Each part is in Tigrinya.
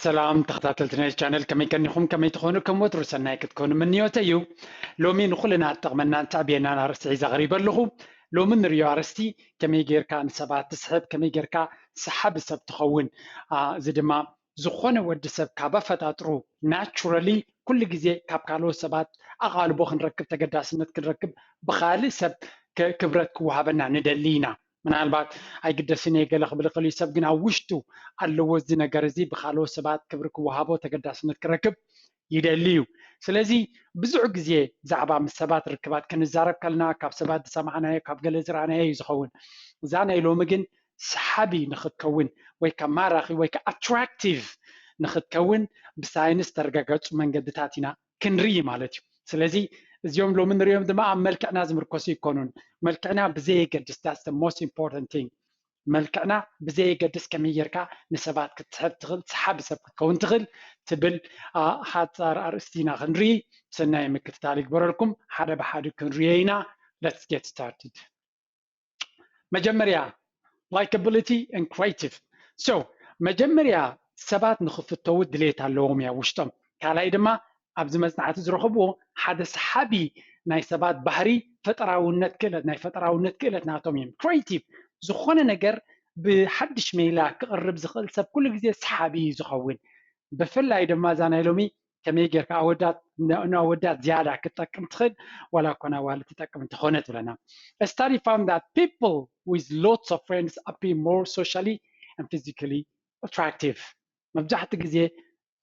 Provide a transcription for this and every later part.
ሰላም ተኸታተልቲ ናይ ቻነል፣ ከመይ ቀኒኹም? ከመይ ትኾኑ? ከም ወትሩ ሰናይ ክትኮኑ ምንዮተይ እዩ። ሎሚ ንኹልና ትጠቕመናን ተዕብየናን ኣርእስቲ ሒዘ ቀሪበ ኣለኹ። ሎሚ ንሪኦ ኣርእስቲ ከመይ ጌርካ ንሰባት ትስሕብ፣ ከመይ ጌርካ ሰሓቢ ሰብ ትኸውን። አ፣ እዚ ድማ ዝኾነ ወዲ ሰብ ካብ ኣፈጣጥሩ ናቹራሊ ኩሉ ግዜ ካብ ካልኦት ሰባት ኣቓልቦ ክንረክብ፣ ተገዳስነት ክንረክብ፣ ብኻልእ ሰብ ክ-፣ ክብረት ክወሃበና ንደሊ ኢና። ምናልባት ኣይግደስን እየ ገለ ክብል ይኽእል እዩ። ሰብ ግን ኣብ ውሽጡ ኣለዎ እዚ ነገር እዚ፣ ብኻልኦት ሰባት ክብሪ ክወሃቦ፣ ተገዳስነት ክረክብ ይደሊ እዩ። ስለዚ ብዙሕ ግዜ ብዛዕባ ምስ ሰባት ርክባት ክንዛረብ ከለና ካብ ሰባት ዝሰማዕናዮ፣ ካብ ገለ ዝረኣናዮ እዩ ዝኸውን። እዛ ናይ ሎሚ ግን ሰሓቢ ንኽትከውን ወይ ከዓ ማራኺ ወይ ከዓ ኣትራክቲቭ ንኽትከውን ብሳይንስ ዝተረጋገፁ መንገድታት ኢና ክንርኢ ማለት እዩ። ስለዚ እዚኦም ሎሚ ንሪኦም ድማ ኣብ መልክዕና ዝምርኮሱ ይኮኑን። መልክዕና ብዘየገድስ፣ that's the most important thing። መልክዕና ብዘየገድስ ከመይ ጌርካ ንሰባት ክትስሕብ ትኽእል፣ ሰሓቢ ሰብ ክትከውን ትኽእል ትብል፣ አ፣ ሓጻር ኣርእስቲ ኢና ክንርኢ። ሰናይ ምክትታል ይግበረልኩም። ሓደ ብሓደ ክንሪኦ ኢና። Let's get started። መጀመርያ፣ ላይካቢሊቲ and ክሬቲቭ። So መጀመርያ ሰባት ንኽፍተዉ ድሌት ኣለዎም እያ ውሽጦም። ካልኣይ ድማ ኣብዚ መጽናዕቲ ዝረኸብዎ ሓደ ሰሓቢ ናይ ሰባት ባህሪ ፈጠራውነት ክእለት፣ ናይ ፈጠራውነት ክእለት ናቶም እዮም። ክሬቲቭ፣ ዝኾነ ነገር ብሓድሽ ሜላ ክቕርብ ዝኽእል ሰብ ኩሉ ግዜ ሰሓቢ እዩ ዝኸውን። ብፍላይ ድማ እዛ ናይ ሎሚ ከመይ ጌርካ ኣወዳት፣ ን-፣ ንኣወዳት ዝያዳ ክትጠቅም ትኽእል፣ ዋላ እኮ ንኣዋልድ ትጠቅም እንተኾነ ትብለና። A study found that people with lots of friends appear more socially and physically attractive። መብዛሕትኡ ግዜ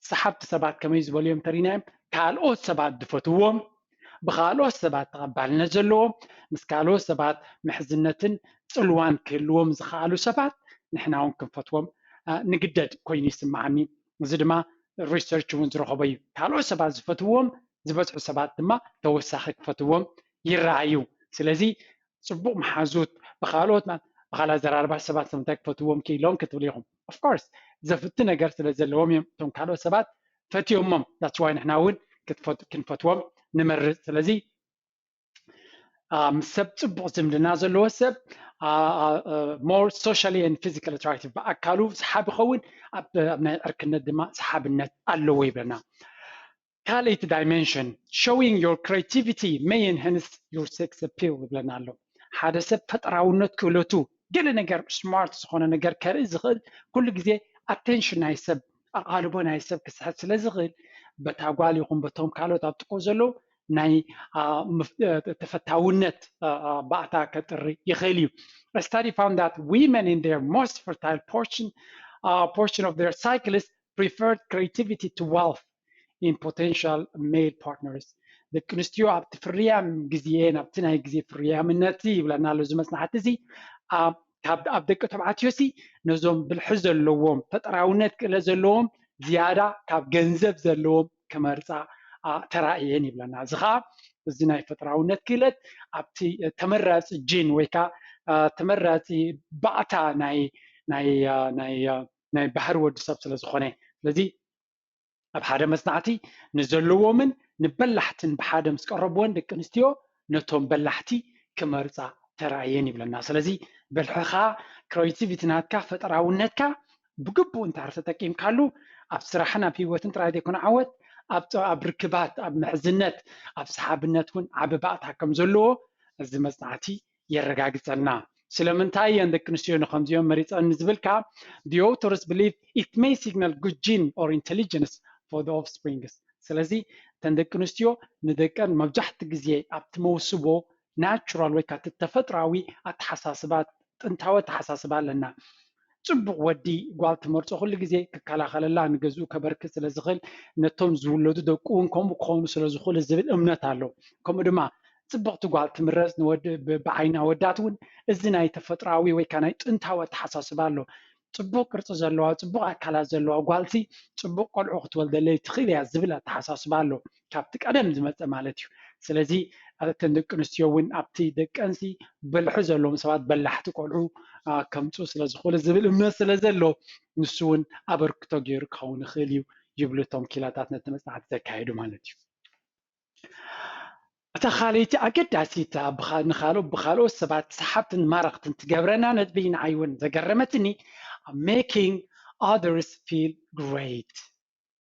ሰሓብቲ ሰባት ከመይ ዝበሉ እዮም ተሪናዮም? ካልኦት ሰባት ዝፈትዎም፣ ብኻልኦት ሰባት ተቐባልነት ዘለዎም፣ ምስ ካልኦት ሰባት ምሕዝነትን ጽልዋን ክህልዎም ዝኸኣሉ ሰባት ንሕና እውን ክንፈትዎም፣ አ፣ ንግደድ ኮይኑ ይስምዓኒ። እዚ ድማ ሪሰርች እውን ዝረኸቦ እዩ። ካልኦት ሰባት ዝፈትዎም ዝበዝሑ ሰባት ድማ ተወሳኺ ክፈትዎም ይረኣዩ። ስለዚ ጽቡቕ መሓዙት ብኻልኦት ማ-፣ ብኻልእ ኣዘራርባ ሰባት ንምንታይ ክፈትዎም ክኢሎም ክትብሉ ኢኹም። Of course ዘፍቲ ነገር ስለ ዘለዎም እዮም እቶም ካልኦት ሰባት ፈትዮሞም። That's why ንሕና እውን ክትፈት-፣ ክንፈትዎም ንመርጽ። ስለዚ አ፣ ምስ ሰብ ጽቡቕ ዝምድና ዘለዎ ሰብ፣ አ፣ አ፣ አ፣ more socially and physically attractive፣ ብኣካሉ ሰሓቢ ይኸውን፣ ኣብ፣ ኣብ ናይ ዕርክነት ድማ ሰሓብነት ኣለዎ ይብለና። ካልኣይቲ ዳይሜንሽን፣ showing your creativity may enhance your sex appeal ይብለና ኣሎ። ሓደ ሰብ ፈጠራውነት ክእለቱ፣ ገለ ነገር ስማርት ዝኾነ ነገር ከርኢ ዝኽእል፣ ኩሉ ግዜ ኣቴንሽን ናይ ሰብ፣ ኣቓልቦ ናይ ሰብ ክስሕብ ስለ ዝኽእል፣ በታ ጓል ይኹን በቶም ካልኦት ኣብ ጥቅኡ ዘለዉ ናይ፣ አ፣ ምፍ-፣ እ፣ ተፈታውነት፣ አ፣ አ፣ ባእታ ከጥሪ ይኽእል እዩ። A study found that women in their most fertile portion, አ፣ portion of their cycles preferred creativity to wealth in potential male partners። ደቂ ኣንስትዮ ኣብቲ ፍርያም ግዜን ኣብቲ ናይ ግዜ ፍርያምነት ይብለና ኣሎ እዚ መጽናዕቲ እዚ፣ ኣብ፣ ካብ፣ ኣብ ደቂ ተባዕትዮ ሲ ነዞም ብልሒ ዘለዎም፣ ፈጠራውነት ክእለት ዘለዎም ዝያዳ ካብ ገንዘብ ዘለዎም ክመርጻ፣ አ፣ ተራእየን ይብለና። እዚ ኸኣ እዚ ናይ ፈጠራውነት ክእለት ኣብቲ ተመራጺ ጂን ወይ ከኣ፣ አ፣ ተመራጺ ባእታ ናይ፣ ናይ፣ አ፣ ናይ፣ አ፣ ናይ ባህሪ ወዲ ሰብ ስለ ዝኾነ። ስለዚ ኣብ ሓደ መጽናዕቲ ንዘለዎምን ንበላሕትን ብሓደ ምስ ቀረብወን ደቂ ኣንስትዮ ነቶም በላሕቲ ክመርጻ ተራእየን ይብለና። ስለዚ ብልሕኻ፣ ክሬቲቪቲ ናትካ፣ ፈጠራውነትካ ብግቡእ እንድሕር ተጠቂምካሉ ኣብ ስራሕን ኣብ ህይወትን ጥራይ ዘይኮነ ዓወት ኣብ፣ ኣብ ርክባት፣ ኣብ ምሕዝነት፣ ኣብ ሰሓብነት እውን ዓቢ ባእታ ከም ዘለዎ እዚ መጽናዕቲ የረጋግጸልና። ስለምንታይ እየን ደቂ ኣንስትዮ ንኸምዚኦም መሪጸን ንዝብል ከኣ፣ the authors believe it may signal good gene or intelligence for the offsprings። ስለዚ እተን ደቂ ኣንስትዮ ንደቀን መብዛሕትኡ ግዜ ኣብቲ መውስቦ ናቹራል ወይ ከዓ እቲ ተፈጥራዊ ኣተሓሳስባ፣ ጥንታዊ ኣተሓሳስባ ኣለና። ጽቡቕ ወዲ ጓል ትመርጾ ኩሉ ግዜ ክከላኸለላ፣ ንገዝኡ ከበርክት ስለ ዝኽእል፣ ነቶም ዝውለዱ ደቁ እውን ከምኡ ክኾኑ ስለ ዝኽእሉ ዝብል እምነት ኣሎ። ከምኡ ድማ ጽብቕቲ ጓል ትምረጽ ንወዲ፣ ብ-፣ ብዓይኒ ኣወዳት እውን እዚ ናይ ተፈጥራዊ ወይ ከዓ ናይ ጥንታዊ ኣተሓሳስባ ኣሎ። ጽቡቕ ቅርጺ ዘለዋ፣ ጽቡቕ ኣካላት ዘለዋ ጓልሲ ጽቡቕ ቆልዑ ክትወልደለይ ትኽእል እያ ዝብል ኣተሓሳስባ ኣሎ። ካብቲ ቀደም ዝመጸ ማለት እዩ። ስለዚ እተን ደቂ ኣንስትዮ እውን ኣብቲ ደቀንሲ ብልሒ ዘለዎም ሰባት በላሕቲ ቆልዑ፣ አ፣ ከምጽኡ ስለ ዝኽእሉ ዝብል እምነት ስለ ዘሎ ንሱ እውን ኣበርክቶ ገይሩ ክኸውን ይኽእል እዩ ይብሉ እቶም ኪላታት ነቲ መጽናዕቲ ዘካየዱ ማለት እዩ። እታ ካልኣይቲ ኣገዳሲት ብኻ-፣ ንኻልኦ-፣ ብኻልኦት ሰባት ሰሓብትን ማረኽትን ትገብረና ነጥቢ ንዓይ እውን ዘገረመትኒ፣ making others feel great.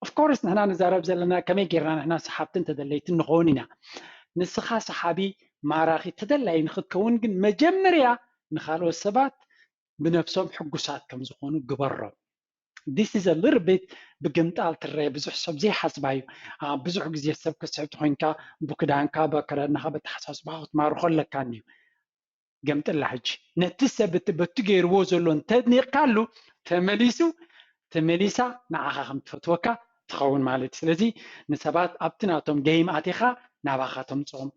Of course ንሕና ንዛረብ ዘለና ከመይ ጌርና ንሕና ሰሓብትን ተደለይትን ንኸውን ኢና። ንስኻ ሰሓቢ ማራኺ ተደላይ ንክትከውን ግን መጀመርያ ንኻልኦት ሰባት ብነብሶም ሕጉሳት ከም ዝኾኑ ግበሮም። This is a little bit ብግምጣል ትረአ ብዙሕ ሰብ ዘይሓስባ እዩ። ብዙሕ ግዜ ሰብ ክስሕብ ተኮይንካ ብክዳንካ በከዳድናካ በተሓሳስባካ ክትማርኮ ኣለካ እዩ። ገምጥላ ሕጂ ነቲ ሰብ እቲ በቲ ገይርዎ ዘሎ እንተድኒቕካሉ ተመሊሱ ተመሊሳ ንዓኻ ከም ትፈትወካ ትኸውን ማለት እዩ። ስለዚ ንሰባት ኣብቲ ናቶም game ኣቲኻ ናባኻ ተምፅኦም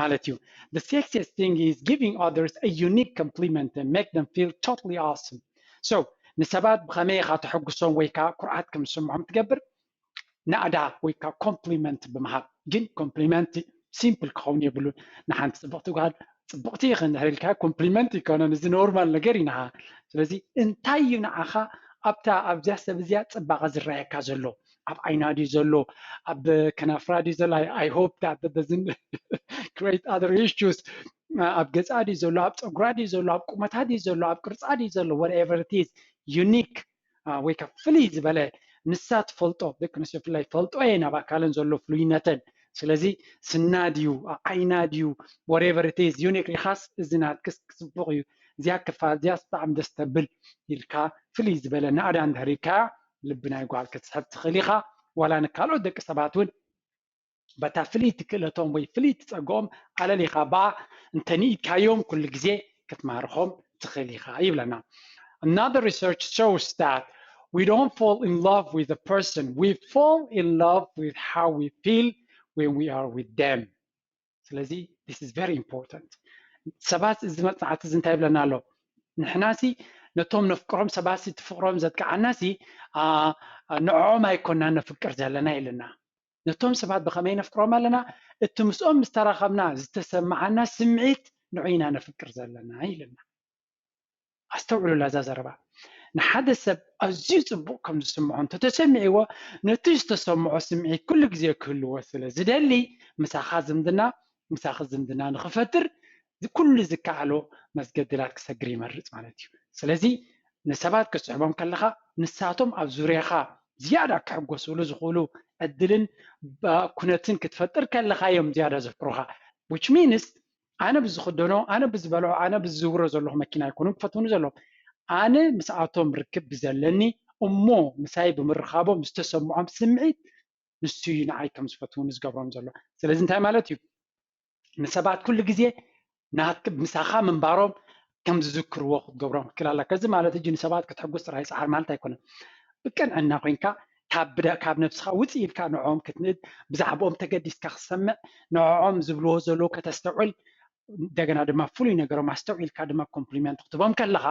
ማለት እዩ። The sexiest thing is giving others a unique compliment and make them feel totally awesome. So ንሰባት ብኸመይ ኢኻ ተሐጉሶም ወይ ከዓ ኩርዓት ከም ዝስምዖም ትገብር? ናእዳ ወይ ከዓ compliment ብምሃብ። ግን compliment simple ክኸውን የብሉን። ንሓንቲ ፅብቕቲ ጓል ፅብቕቲ ኢኺ እንድሕር ኢልካ compliment ይኮነን፣ እዚ normal ነገር እዩ ንዓኻ። ስለዚ እንታይ እዩ ንዓኻ ኣብታ ኣብዚያ ሰብ እዚኣ ፅባቐ ዝረኣየካ ዘሎ? ኣብ ዓይና ድዩ ዘሎ? ኣብ ከናፍራ ድዩ ዘሎ? I hope that doesn't create other issues። ኣብ ገፃ ድዩ ዘሎ? ኣብ ፀጉራ ድዩ ዘሎ? ኣብ ቁመታ ድዩ ዘሎ? ኣብ ቅርፃ ድዩ ዘሎ? Whatever it is, unique ወይ ከዓ ፍልይ ዝበለ ንሳ ትፈልጦ፣ ደቂ ኣንስትዮ ብፍላይ ይፈልጦ እየን ኣብ ኣካለን ዘሎ ፍሉይነተን። ስለዚ ስና ድዩ፣ ዓይና ድዩ፣ whatever it is, unique ሪኻስ እዚ ናትክስ ክፅቡቕ እዩ፣ እዚኣ ክፋል እዚያስ ብጣዕሚ ደስ ተብል ኢልካ ፍልይ ዝበለ ናእዳ እንድሕር ኢልካያ ልቢ ናይ ጓል ክትስሕብ ትኽእል ኢኻ። ዋላ ንካልኦት ደቂ ሰባት እውን በታ ፍልይቲ ክእለቶም ወይ ፍልይቲ ፀግኦም ኣለሊኻ ብኣ እንተንኢድካዮም ኩሉ ግዜ ክትማርኾም ትኽእል ኢኻ ይብለና። Another research shows that we don't fall in love with a person, we fall in love with how we feel when we are with them. ስለዚ this is very important። ሰባት እዚ መፅናዕቲ እዚ እንታይ ይብለና ኣሎ? ንሕናሲ ነቶም ነፍቅሮም ሰባትሲ እቲ ፍቅሮም ዘጥቅዓናሲ ንዕኦም ኣይኮና ነፍቅር ዘለና ኢልና። ነቶም ሰባት ብኸመይ ነፍቅሮም ኣለና? እቲ ምስኦም ምስ ተራኸብና ዝተሰምዓና ስምዒት ንዑ ኢና ነፍቅር ዘለና ኢልና። ኣስተውዕሉላ እዛ ዘረባ። ንሓደ ሰብ ኣዝዩ ፅቡቕ ከም ዝስምዖ እንተተሰሚዕዎ ነቲ ዝተሰምዖ ስምዒት ኩሉ ግዜ ክህልዎ ስለ ዝደሊ ምሳኻ ዝምድና ምሳኺ ዝምድና ንኽፈጥር ኩሉ ዝከኣሎ መስገድላት ክሰግር ይመርፅ ማለት እዩ። ስለዚ ንሰባት ክትስሕቦም ከለኻ ንሳቶም ኣብ ዙርያኻ ዝያዳ ክሕጎስሉ ዝኽእሉ ዕድልን ኩነትን ክትፈጥር ከለኻ እዮም ዝያዳ ዘፍቅሩኻ። Which means ኣነ ብዝኽደኖ ኣነ ብዝበልዖ ኣነ ብዝዝውሮ ዘለኹ መኪና ኣይኮኑን ክፈትውኒ ዘለዎም። ኣነ ምስኣቶም ርክብ ብዘለኒ እሞ ምሳይ ብምርኻቦም ዝተሰምዖም ስምዒት ንሱ እዩ ንዓይ ከም ዝፈትውኒ ዝገብሮም ዘሎ። ስለዚ እንታይ ማለት እዩ? ንሰባት ኩሉ ግዜ ምሳኻ ምንባሮም ከም ዝዝክርዎ ክትገብሮም ክትክእል ኣለካ። እዚ ማለት እጂ ንሰባት ክትሕጉስ ጥራይ ሰዓር ማለት ኣይኮነን። ብቅንዕና ኮይንካ ካብ ነብስኻ ውፅእ ኢልካ ንዕኦም ክትንእድ፣ ብዛዕባኦም ተገዲስካ ክትሰምዕ፣ ንዕኦም ዝብልዎ ዘለዉ ከተስተውዕል፣ እንደገና ድማ ፍሉይ ነገሮም ኣስተውዒልካ ድማ ኮምፕሊመንት ክትቦም ከለኻ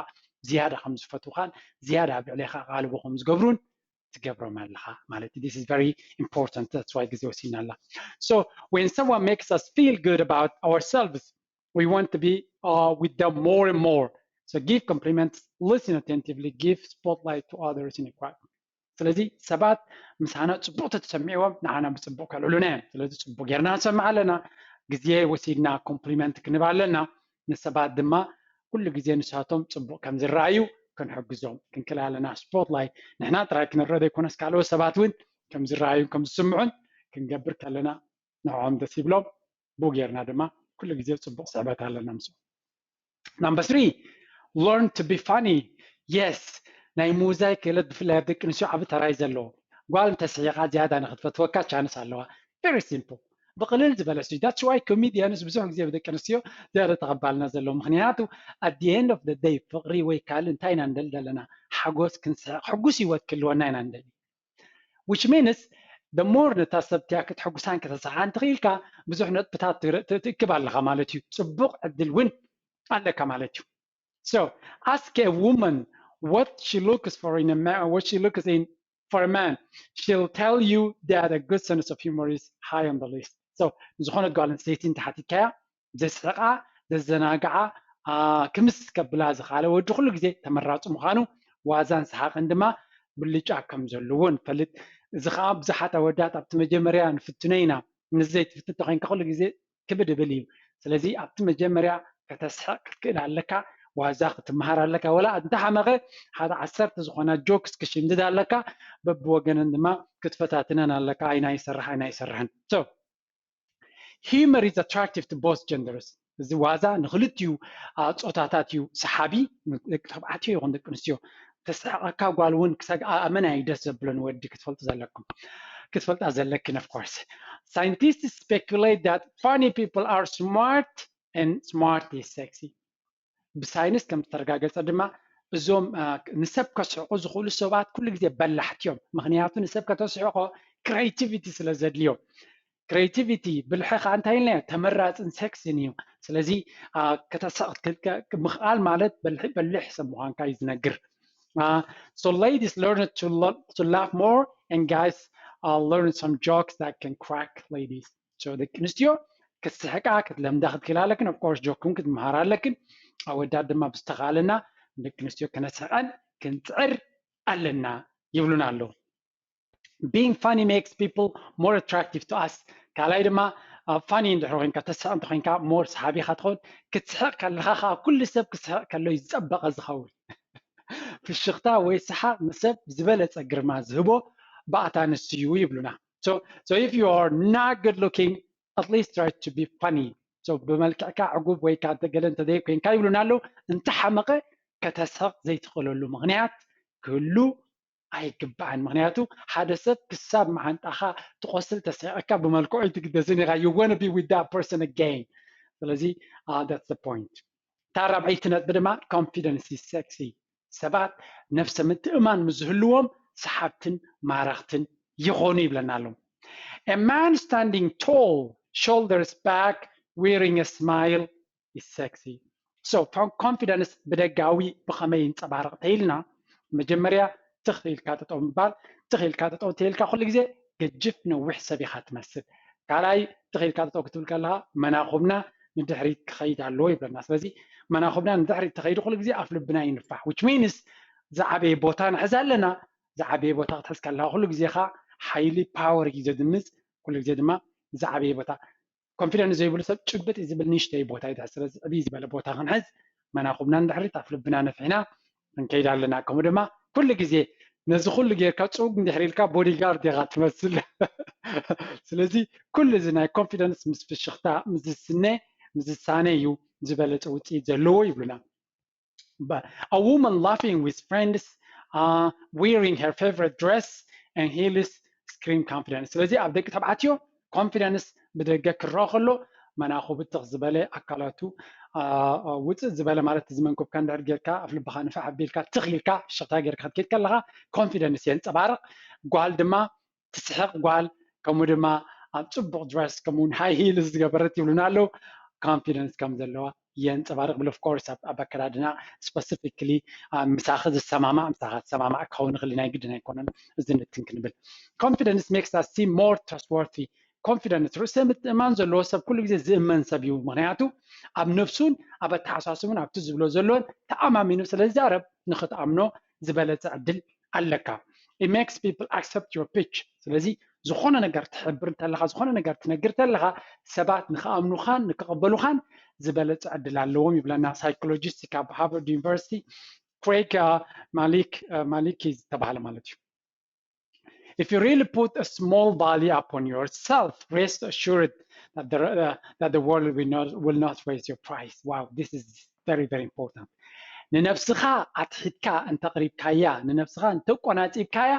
ዝያዳ ከም ዝፈትውኻን ዝያዳ ኣብ ልዕሌኻ ኣቓልቦ ከም ዝገብሩን ትገብሮም ኣለኻ ማለት እዩ። This is very important, that's why ግዜ ወሲድና ኣላ። So when someone makes us feel good about ourselves, we want to be uh, with them more and more. So give compliments, listen attentively, give spotlight to others in a quiet. ስለዚ ሰባት ምሳና ፅቡቕ ተተሰሚዕዎም ንዓና ብፅቡቕ ከልዕሉና እዮም። ስለዚ ፅቡቕ ጌርና ንሰምዕ ኣለና። ግዜ ወሲድና ኮምፕሊመንት ክንብ ኣለና። ንሰባት ድማ ኩሉ ግዜ ንሳቶም ፅቡቕ ከም ዝረኣዩ ክንሕግዞም ክንክእል ኣለና። ስፖትላይት ንሕና ጥራይ ክንረአ ዘይኮነስ ካልኦት ሰባት እውን ከም ዝረኣዩ ከም ዝስምዑን ክንገብር ከለና ንዕኦም ደስ ይብሎም። ብኡ ጌርና ድማ ኩሉ ግዜ ፅቡቕ ስዕበት ኣለና ምስኦም። Number three, learn to be funny. Yes, ናይ ምውዛይ ክእለት ብፍላይ ኣብ ደቂ ኣንስትዮ ዓቢ ተራይ ዘለዎ። ጓል እንተስሒቓ ዝያዳ ንክትፈትወካ ቻንስ ኣለዋ። Very simple. ብቕልል ዝበለ ስዩ። That's why ኮሜድያንስ ብዙሕ ግዜ ብደቂ ኣንስትዮ ዝያዳ ተቐባልና ዘለዎ። ምክንያቱ at the end of the day ፍቕሪ ወይ ካልእ እንታይ ኢና ንደሊ ዘለና? ሓጎስ ክንስሕቕ፣ ሕጉስ ህይወት ክህልወና ኢና ንደሊ። Which means the more ነታ ሰብ እቲኣ ክትሕጉሳን ከተስሕቓን ትኽኢልካ ብዙሕ ነጥብታት ትእክብ ኣለኻ ማለት እዩ። ፅቡቕ ዕድል እውን ኣለካ ማለት እዩ። So ask a woman what she looks for in a man, what she looks in for a man. She'll tell you that a good sense of humor is high on the list. So ዝኾነት ጓል ኣንስተይቲ እንተሓቲትካያ ዘስሕቓ ዘዘናግዓ ክምስ ከብላ ዝኽኣለ ወዲ ኩሉ ግዜ ተመራፂ ምዃኑ ዋዛን ሰሓቕን ድማ ብልጫ ከም ዘለዎ ንፈልጥ። እዚ ከዓ ብዙሓት ኣወዳት ኣብቲ መጀመርያ ንፍትኖ ኢና። ንዘይትፍትን ተኮይንካ ኩሉ ግዜ ክብድ ይብል እዩ። ስለዚ ኣብቲ መጀመርያ ከተስሕቕ ክትክእል ኣለካ። ዋዛ ክትመሃር ኣለካ። ወላ እንተሓመቐ ሓደ ዓሰርተ ዝኾና ጆክስ ክሽምድድ ኣለካ። በብወገነን ድማ ክትፈታትነን ኣለካ። ኣይና ይሰርሕ ኣይና ይሰርሕን። So humor is attractive to both genders። እዚ ዋዛ ንክልቲኡ ጾታታት እዩ ሰሓቢ። ደቂ ተባዕትዮ ይኹን ደቂ ኣንስትዮ ተስሕቐካ ጓል እውን ክሰግ ኣመና እዩ ደስ ዘብሎ ንወዲ ክትፈልጡ ዘለኩም ክትፈልጣ ዘለክን። Of course scientists speculate that funny people are smart and smart is sexy። ብሳይንስ ከም ዝተረጋገጸ ድማ እዞም ንሰብ ከስሕቑ ዝኽእሉ ሰባት ኩሉ ግዜ በላሕቲ እዮም። ምክንያቱ ንሰብ ከተስሕቖ creativity ስለ ዘድልዮም። Creativity ብልሒ ከዓ እንታይ ኢልናዮ? ተመራፅን ሴክስን እዩ። ስለዚ ከተስሕቕ ምኽኣል ማለት በልሒ በሊሕ ሰብ ምዃንካ እዩ ዝነግር። So ladies learn to, to laugh more and guys uh, learn some jokes that can crack ladies. So ደቂ ኣንስትዮ ክትስሕቃ ክትለምዳ ክትክእል ኣለክን። Of course ጆክ እውን ክትመሃር ኣለክን። ኣወዳት ድማ ብዝተኻለና ደቂ ኣንስትዮ ክነስሕቀን ክንፅዕር ኣለና ይብሉና ኣለዉ። Being funny makes people more attractive to us። ካልኣይ ድማ funny እንድሕር ኮይንካ ተስሕቕ እንተኮይንካ more ሰሓቢኻ ትኸውን። ክትስሕቕ ከለኻ ከዓ ኩሉ ሰብ ክስሕቕ ከሎ እዩ ዝፀበቐ ዝኸውን። ፍሽኽታ ወይ ሰሓቕ ንሰብ ዝበለፀ ግርማ ዝህቦ ባእታ ንሱ እዩ ይብሉና። So, so if you are not good looking, at least try to be funny. So ብመልክዕካ ዕጉብ ወይ ከዓ ገለ እንተዘይ ኮይንካ ይብሉና ኣለዉ። እንተሓመቐ ከተስሕቕ ዘይትኽእለሉ ምኽንያት ክህሉ ኣይግባእን። ምኽንያቱ ሓደ ሰብ ክሳብ መዓንጣኻ ትቆስል ተስሕቐካ ብመልክዑ ኣይትግደስን ኢኻ። You wanna be with that person again. ስለዚ that's the point። እታ ራብዐይቲ ነጥቢ ድማ confidence is sexy። ሰባት ነፍሰ ምትእማን ምስ ዝህልዎም ሰሓብትን ማረኽትን ይኾኑ ይብለና ኣሎ። A man standing tall, shoulders back, wearing a smile is sexy. So confidence ብደጋዊ ብኸመይ ይንፀባረቕ ተይልና መጀመርያ ትኽ ኢልካ ጠጠው ምባል። ትኽ ኢልካ ጠጠው ተይልካ ኩሉ ግዜ ገጅፍ ነዊሕ ሰብ ኢኻ ትመስል። ካልኣይ ትኽ ኢልካ ጠጠው ክትብል ከለኻ መናኹብና ንድሕሪት ክኸይድ ኣለዎ ይብለና። ስለዚ መናኹብና ንድሕሪት ተኸይዱ ኩሉ ግዜ ኣፍ ልብና ይንፋሕ። Which means ዝዓበየ ቦታ ንሕዝ ኣለና። ዝዓበየ ቦታ ክትሕዝ ከለኻ ኩሉ ግዜ ኻ ሓይሊ power እዩ ዘድምፅ። ኩሉ ግዜ ድማ ዝዓበየ ቦታ confidence ዘይብሉ ሰብ ጭብጥ እዩ ዝብል ንእሽተይ ቦታ እዩ። ስለዚ ዕብይ ዝበለ ቦታ ክንሕዝ መናኹብና ንድሕሪት ኣፍ ልብና ነፊሕና ክንከይድ ኣለና። ከምኡ ድማ ኩሉ ግዜ ነዚ ኩሉ ጌርካ ፁግ እንድሕር ኢልካ bodyguard ኢኻ ትመስል። ስለዚ ኩሉ እዚ ናይ confidence ምስ ፍሽኽታ ምስ ዝስነ ምስ ዝሳነ እዩ ዝበለፀ ውፅኢት ዘለዎ ይብሉና። A woman laughing with friends, uh, wearing her favorite dress and heels scream confidence. ስለዚ ኣብ ደቂ ተባዕትዮ confidence ብደገ ክረአ ከሎ መናኹብ ትኽ ዝበለ ኣካላቱ ውፅእ ዝበለ ማለት እዚ መንኩብካ እንድሕር ጌርካ ኣፍ ልብኻ ንፋሕ ኣቢልካ ትኽ ኢልካ ፍሽኽታ ጌርካ ክትከይድ ከለኻ confidence የንፀባርቕ። ጓል ድማ ትስሕቕ ጓል ከምኡ ድማ ኣብ ፅቡቕ dress ከምኡ እውን high heel ዝገበረት ይብሉና ኣለዉ። Confidence ከም ዘለዋ የንፀባርቕ ብል። Of course ኣብ ኣከዳድና specifically ምሳኺ ዝሰማማዕ ምሳኻ ዝሰማማዕ ክኸውን ይኽእል ናይ ግድን ኣይኮነን። እዚ ንትን ክንብል confidence makes us seem more trustworthy። Confidence ርእሰ ምትእማን ዘለዎ ሰብ ኩሉ ግዜ ዝእመን ሰብ እዩ። ምክንያቱ ኣብ ነፍሱን ኣብ ኣተሓሳስቡን ኣብቲ ዝብሎ ዘሎን ተኣማሚኑ ስለ ዝዛረብ ንክትኣምኖ ዝበለፀ ዕድል ኣለካ። It makes people accept your pitch። ስለዚ ዝኾነ ነገር ትሕብር እንተለኻ ዝኾነ ነገር ትነግር እንተለኻ ሰባት ንክኣምኑኻን ንክቕበሉኻን ዝበለፀ ዕድል ኣለዎም ይብለና psychologist ካብ Harvard University Craig Malik Maliki ዝተባሃለ ማለት እዩ። If you really put a small value upon yourself, rest assured that the, uh, that the world will not, will not raise your price. Wow, this is very, very important. ንነብስኻ ኣትሒትካ እንተቕሪብካያ ንነብስኻ እንተቆናፂብካያ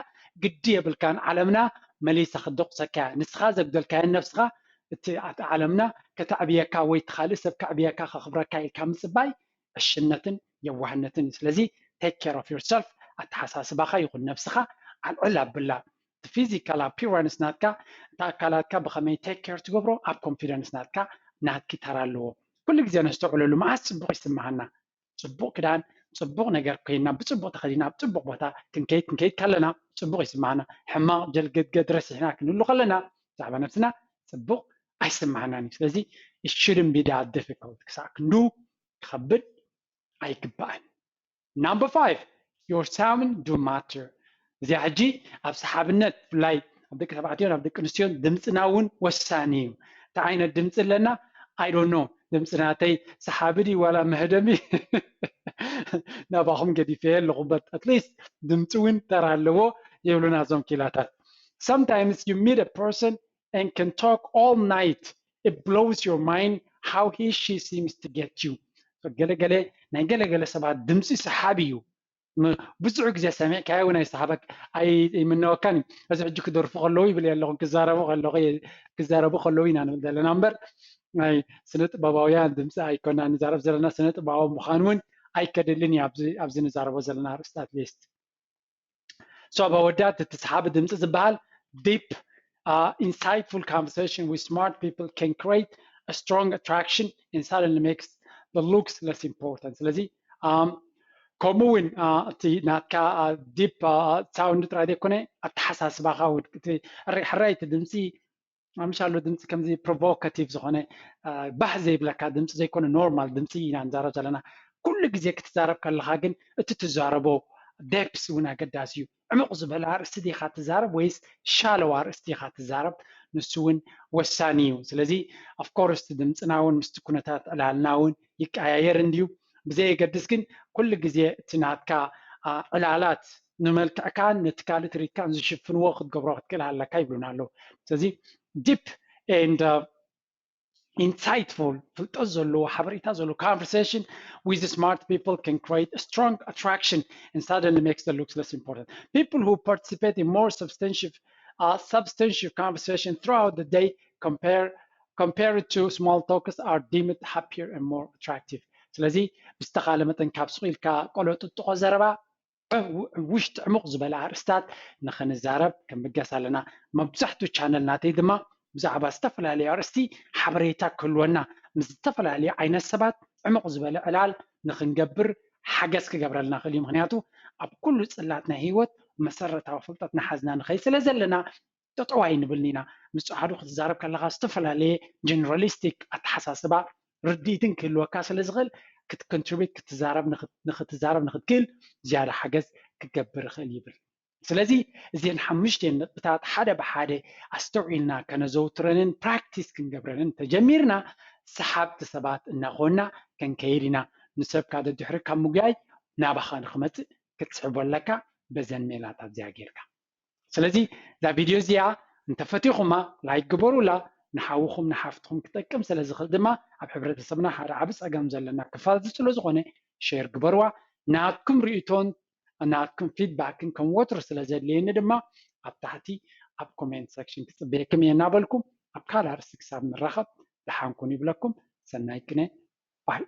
ግዲ የብልካን። ዓለምና መሊሳ ክደቑሰካያ። ንስኻ ዘጉደልካዮ ነብስኻ እቲ ዓለምና ከተዕብየካ ወይ እቲ ካልእ ሰብ ከዕብየካ ከኽብረካ ኢልካ ምፅባይ ዕሽነትን የዋህነትን እዩ። ስለዚ take care of yourself፣ ኣተሓሳስባኻ ይኹን ነብስኻ ኣልዕል ኣብላ። እቲ physical appearance ናትካ እቲ ኣካላትካ ብኸመይ take care ትገብሮ ኣብ confidence ናትካ ናትኪ ተራ ኣለዎ። ኩሉ ግዜ ነስተውዕለሉ። መዓስ ፅቡቕ ይስምዓና? ፅቡቕ ክዳን ፅቡቕ ነገር ኮይንና ብፅቡቕ ተኸዲና ኣብ ፅቡቕ ቦታ ክንከይድ ክንከይድ ከለና ፅቡቕ ይስምዓና። ሕማቕ ጀልገድገድ ረሲሕና ክንህሉ ከለና ብዛዕባ ነብስና ፅቡቕ ኣይስምዓናን እዩ። ስለዚ it shouldn't be that difficult ክሳዕ ክንዱ ክኸብድ ኣይግባእን። Number five, your sound do matter። እዚኣ ሕጂ ኣብ ሰሓብነት ብፍላይ ኣብ ደቂ ተባዕትዮን ኣብ ደቂ ኣንስትዮን ድምፅና እውን ወሳኒ እዩ። እንታይ ዓይነት ድምፂ ኣለና? I don't know። ድምፂ ናተይ ሰሓቢ ድዩ ዋላ መህደሚ? ናባኹም ገዲፈ ኣለኹ። But at least ድምፂ እውን ተራ ኣለዎ ይብሉና እዞም ኪላታት። Sometimes you meet a person and can talk all night. It blows your mind how he she seems to get you. ገለገለ ናይ ገለገለ ሰባት ድምፂ ሰሓቢ እዩ። ብዙሕ ግዜ ሰሚዕካዮ እውን ኣይሰሓበክ ኣይምነወካን እዩ። እዚ ሕጂ ክደርፉ ከለዉ ይብል ኣለኹ ክዛረቡ ከለኹ ክዛረቡ ከለዉ ኢና ንብል ዘለና እምበር ናይ ስነ ጥበባውያን ድምፂ ኣይኮና ንዛረብ ዘለና ስነ ጥበባዊ ምዃን እውን ኣይከድልን እዩ ኣብዚ ንዛረቦ ዘለና ርእስታት ሊስት So ኣብ ኣወዳት እቲ ሰሓቢ ድምፂ ዝበሃል deep uh, insightful conversation with smart people can create a strong attraction and suddenly makes the looks less important ስለዚ um, ከምኡ እውን uh, እቲ ናትካ deep sound ጥራይ ዘይኮነ ኣተሓሳስባኻ ሕራይ ሕራይ እቲ ድምፂ ምሻሉ ድምፂ ከምዚ provocative ዝኾነ ባህ ዘይብለካ ድምፂ ዘይኮነ normal ድምፂ ኢና ንዛረብ ዘለና ኩሉ ግዜ ክትዛረብ ከለካ ግን እቲ ትዛረቦ depth እውን ኣገዳሲ እዩ ዕሙቕ ዝበለ ኣርእስቲ ዲኻ ትዛረብ ወይስ shallow ኣርእስቲ ዲኻ ትዛረብ ንሱ እውን ወሳኒ እዩ ስለዚ of course ድምፅና እውን ምስቲ ኩነታት ዕላልና እውን ይቀያየር እንድዩ ብዘየገድስ ግን ኩሉ ግዜ እቲ ናትካ ዕላላት ንመልክዕካን ነቲ ካልእ ትርኢትካን ዝሽፍንዎ ክትገብሮ ክትክእል ኣለካ ይብሉና ኣለዉ ስለዚ deep and uh, insightful ፍልጠት ዘለዎ ሓበሬታ ዘለዎ conversation with smart people can create a strong attraction and suddenly makes the looks less important people who participate in more substantive uh, substantive conversation throughout the day compare compared to small talks are deemed happier and more attractive ስለዚ ብዝተኻለ መጠን ካብ ስቕ ኢልካ ቆሎ ጥጥቆ ዘረባ ውሽጢ ዕሙቕ ዝበለ ኣርእስታት ንኽንዛረብ ክንብገስ ኣለና። መብዛሕትኡ ቻነል ናተይ ድማ ብዛዕባ ዝተፈላለዩ ኣርእስቲ ሓበሬታ ክህልወና ምስ ዝተፈላለዩ ዓይነት ሰባት ዕሙቕ ዝበለ ዕላል ንኽንገብር ሓገዝ ክገብረልና ክእል እዩ። ምክንያቱ ኣብ ኩሉ ፅላት ናይ ህይወት መሰረታዊ ፍልጠት ናሓዝና ንኸይድ ስለ ዘለና ጠጠው ኣይንብልን ኢና። ምስ ጸዓዱ ክትዛረብ ከለኻ ዝተፈላለየ generalistic ኣተሓሳስባ ርድኢትን ክህልወካ ስለ ዝኽእል ክትኮንትሪቢዩት ክትዛረብ ንኽትዛረብ ንኽትክእል ዝያዳ ሓገዝ ክገብር ይኽእል ይብል። ስለዚ እዚን ሓሙሽተን ነጥብታት ሓደ ብሓደ ኣስተውዒልና ከነዘውትረንን ፕራክቲስ ክንገብረንን ተጀሚርና ሰሓብቲ ሰባት እናኾንና ከንከይድ ኢና። ንሰብካ ደድሕሪ ካብ ምጉያይ ናባኻ ንክመፅእ ክትስሕቦ ኣለካ በዘን ሜላታት እዚኣ ጌርካ። ስለዚ እዛ ቪድዮ እዚኣ እንተፈቲኹማ ላይክ ግበሩላ ንሓውኹም ንሓፍትኹም ክጠቅም ስለ ዝኽእል ድማ ኣብ ሕብረተሰብና ሓደ ዓቢ ጸገም ዘለና ክፋል እዚ ስለ ዝኾነ ሼር ግበርዋ ናትኩም ርእቶን ናትኩም ፊድባክን ከም ወትሩ ስለ ዘድልየኒ ድማ ኣብ ታሕቲ ኣብ ኮሜንት ሰክሽን ክጽበየኩም እየ እናበልኩም ኣብ ካልእ ኣርእስቲ ክሳብ ንራኸብ ደሓንኩን ይብለኩም ሰናይ ቅነ ባይ